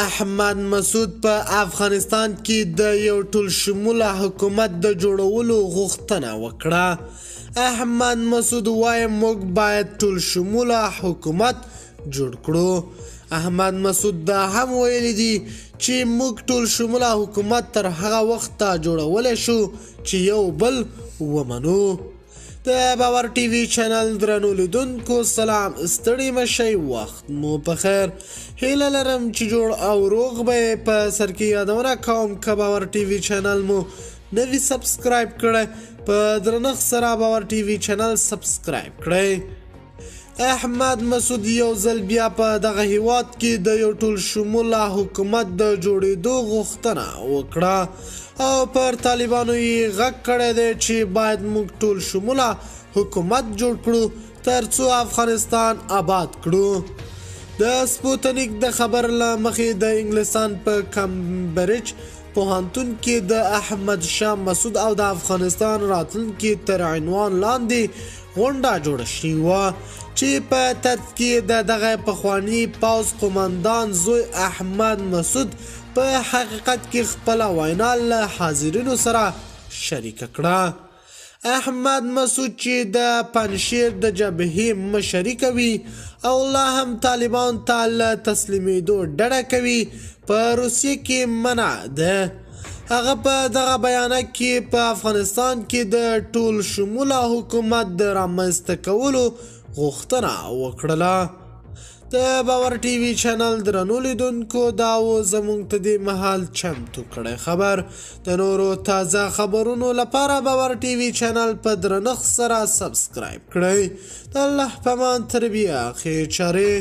احمد مسعود په افغانستان کې د یو ټول شموله حکومت د جوړولو غوښتنه وکړه. احمد مسعود وایي موږ باید ټول شموله حکومت جوړ کړو. احمد مسعود دا هم ویلي دي چې موږ ټول شموله حکومت تر هغه وخته جوړولی شو چې یو بل ومنو. د باور ټي وي چینل درنو لیدونکو سلام، ستړي مه شئ، وخت مو په خیر. هیله لرم چې جوړ او روغ به یې. په سر کې یادونه کوم که باور ټي وي چینل مو نوي subscribe کړی، په درنښت سره باور ټي وي چینل subscribe کړئ. احمد مسعود یو ځل بیا په دغه هیواد کې د یو ټول شموله حکومت د جوړېدو غوښتنه وکړه او پر طالبانو یې غږ کړی دی چې باید موږ ټول شموله حکومت جوړ کړو ترڅو افغانستان آباد کړو. د سپوتنیک د خبر له مخې د انګلستان په کمبرج پوهنتون کې د احمد شاه مسعود او د افغانستان راتلونکي تر عنوان لاندې غونډه جوړه شوې وه چې په ترڅ کې د دغه پخواني پوځ قومندان زوی احمد مسعود په حقیقت کې خپله وینا له حاضرینو سره شریکه کړه. احمد مسعود چې د پنجشیر د جبهې مشري کوي او لا هم طالبان ته له تسلیمېدو ډډه کوي، په روسیه کې منع ده. هغه په دغه بیانه کې په افغانستان کې د ټول شموله حکومت د رامنځته کولو غوښتنه وکړله. د باور ټي وي چینل درنو لیدونکو، دا و زموږ ته دې مهال چمتو کړی خبر. د نورو تازه خبرونو لپاره باور ټي وي چینل په درنښت سره subscribe کړئ. د الله په امان، تر بیا ښې چارې.